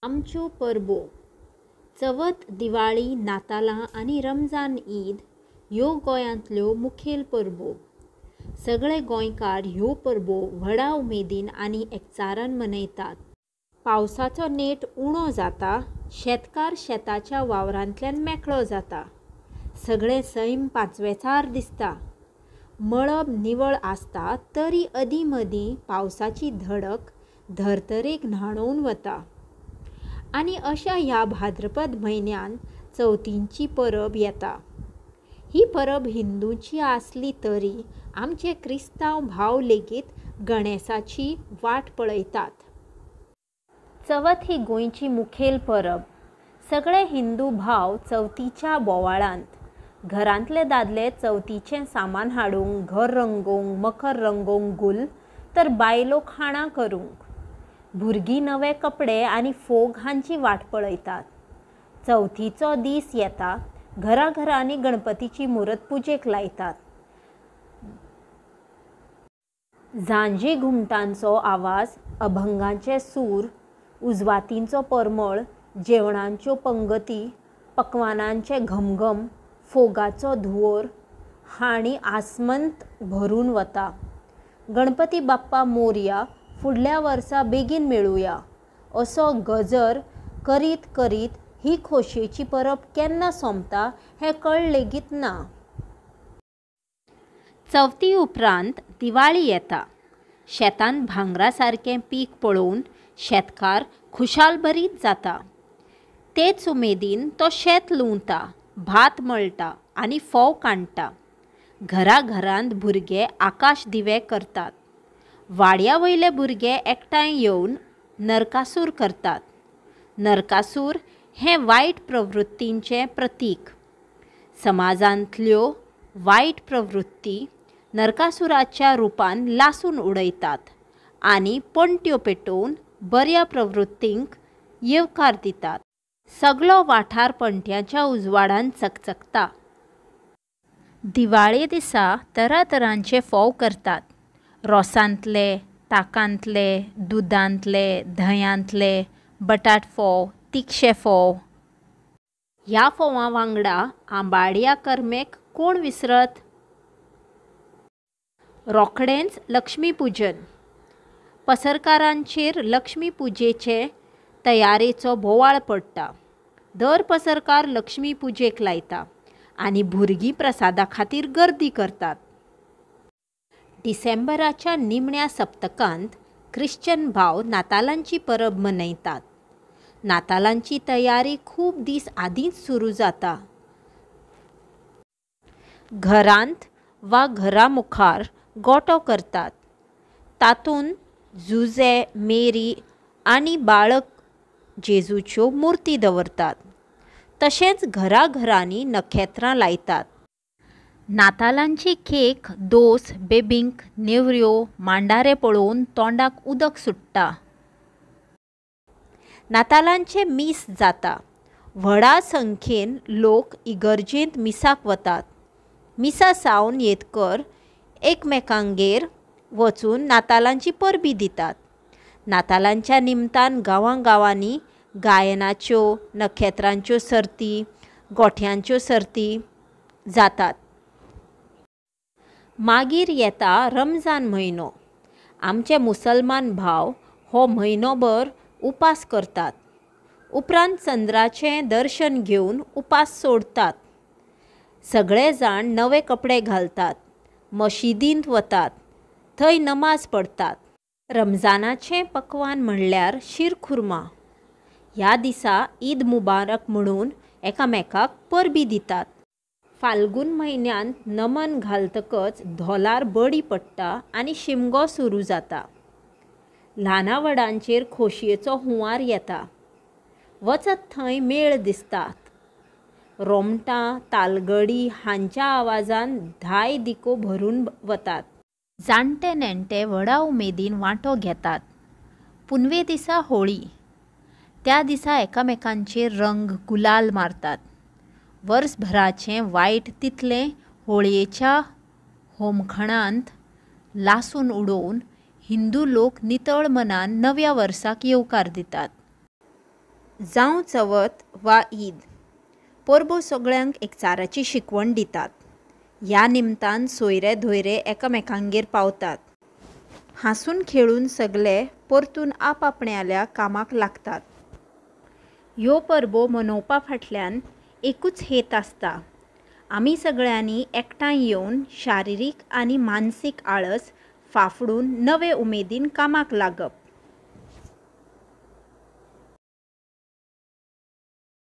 आमच्यो परबो. चवथ, दिवाळी, नातालां आनी रमजान ईद ह्यो गोंयांतल्यो मुखेल परबो. सगळे गोंयकार ह्यो परबो व्हडा उमेदीन आनी एकचारान मनयतात. पावसाचो नेट उणो जाता, शेतकार शेताच्या वावरांतल्यान मेकळो जाता. सगळें सैम पांचवेचार दिसता. मळब निवळ आसता तरी अदीं मदीं पावसाची धडक धर्तरेक न्हाणोवन वता. आनी अश्या ह्या भाद्रपद म्हयन्यांत चवथीची परब येता. ही परब हिंदूंची आसली तरी आमचे क्रिस्तांव भाव लेगीत गणेसाची वाट पळयतात. चवथ ही गोंयची मुखेल परब. सगळे हिंदू भाव चवथीच्या बोवाळांत. घरांतले दादले चवथीचें सामान हाडूंक, घर रंगोवंक, मखर रंगोवंक गुल्ल तर बायलो खाणां करूंक. भुरगीं नवे कपडे आनी फोग हांची वाट पळयतात. चवथीचो दीस येता, घराघरांनी गणपतीची मुरत पुजेक लायतात. झांजी घुमटांचो आवाज, अभंगांचे सूर, उजवातींचो परमळ, जेवणाच्यो पंगती, पक्वानांचे घमघम, फोगाचो धुंवोर हांणी आसमंत भरून वता. गणपती बाप्पा मोरया, फुडल्या वर्सा बेगीन मेळुया असो गजर करीत करीत ही खोशयेची परब केन्ना सोंपता हें कळ लेगीत ना. चवथी उपरांत दिवाळी येता. शेतांत भांगरा सारकें पीक पळोवन शेतकार खुशालभरीत जाता. तेच उमेदीन तो शेत लुंवता, भात मळटा आनी फोव कांडटा. घराघरांत भुरगे आकाश दिवे करतात. वाड्या वयले भुरगे एकठांय येवन नरकासूर करतात. नरकासूर हें वायट प्रवृत्तींचें प्रतीक. समाजांतल्यो वायट प्रवृत्ती नरकासुराच्या रुपान लासून उडयतात आनी पणट्यो पेटोवन बऱ्या प्रवृत्तींक येवकार दितात. सगलो वाठार पणट्यांच्या उजवाडान चकचकता. दिवाळे दिसा तरातरांचे फोव करतात. रोसांतले, ताकांतले, दुदांतले, धंयांतले, बटाट फोव, तिखशे फोव. ह्या फोवां वांगडा आंबाडया करमेक कोण विसरत? रोखडेंच लक्ष्मीपुजन. पसरकारांचेर लक्ष्मी पुजेचे तयारेचो बोवाळ पडटा. दर पसरकार लक्ष्मी पुजेक लायता आनी भुरगीं प्रसादा खातीर गर्दी करतात. डिसेंबराच्या निमण्या सप्तकांत ख्रिश्चन भाव नातालांची परब मनयतात. नातालांची तयारी खूब दीस आदींच सुरू जाता. घरांत वा घरा मुखार गोटो करतात. तातूंत जुझे, मेरी आनी बाळक जेजूच्यो मुर्ती दवरतात. तशेंच घराघरांनी नखेत्रां लायतात. नातालांची केक, दोस, बेबींक, नेवऱ्यो, मांडारे पळोवन तोंडाक उदक सुट्टा. नातालांचें मीस जाता. व्हडा संख्येन लोक इगर्जेंत मिसाक वतात. मिसा सावन येतकर एकमेकांगेर वचून नातालांचीं परबीं दितात. नातालांच्या निमतान गांवागांवांनी गायनाच्यो, नखेत्रांच्यो सर्ती, गोठ्यांच्यो सर्ती जातात. मागीर येता रमजान म्हयनो. आमचे मुसलमान भाव हो म्हयनोभर उपास करतात. उपरांत चंद्राचें दर्शन घेवन उपास सोडटात. सगळे जाण नवे कपडे घालतात. मशिदींत वतात. थंय नमाज पडटात. रमजानाचें पक्वान म्हणल्यार शीरखुर्मा. ह्या दिसा ईद मुबारक म्हणून एकामेकाक परबीं दितात. फाल्गून म्हयन्यांत नमन घालतकच धोलार बडी पडटा आनी शिमगो सुरू जाता. ल्हाना व्हडांचेर खोशयेचो हुंवार येता. वचत थंय मेळ दिसतात. रोमटां, तालगडी हांच्या आवाजान धाय दिको भरून वतात. जाण्टे नेण्टे व्हडा उमेदीन वांटो घेतात. पुनवे दिसा होळी. त्या दिसा एकामेकांचेर रंग, गुलाल मारतात. वर्सभराचें वायट तितलें होळयेच्या होमखणांत लासून उडोवन हिंदू लोक नितळ मनान नव्या वर्साक येवकार दितात. जावं चवथ वा ईद, परबो सगळ्यांक एकचाराची शिकवण दितात. ह्या निमतान सोयरे धोयरे एकामेकांगेर पावतात. हांसून खेळून सगले परतून आपआपणाल्या कामाक लागतात. ह्यो परबो मनोवपा फाटल्यान एकूच हेत आसता, आमी सगळ्यांनी एकठांय येवन शारिरीक आनी मानसीक आळस फाफडून नवे उमेदीन कामाक लागप.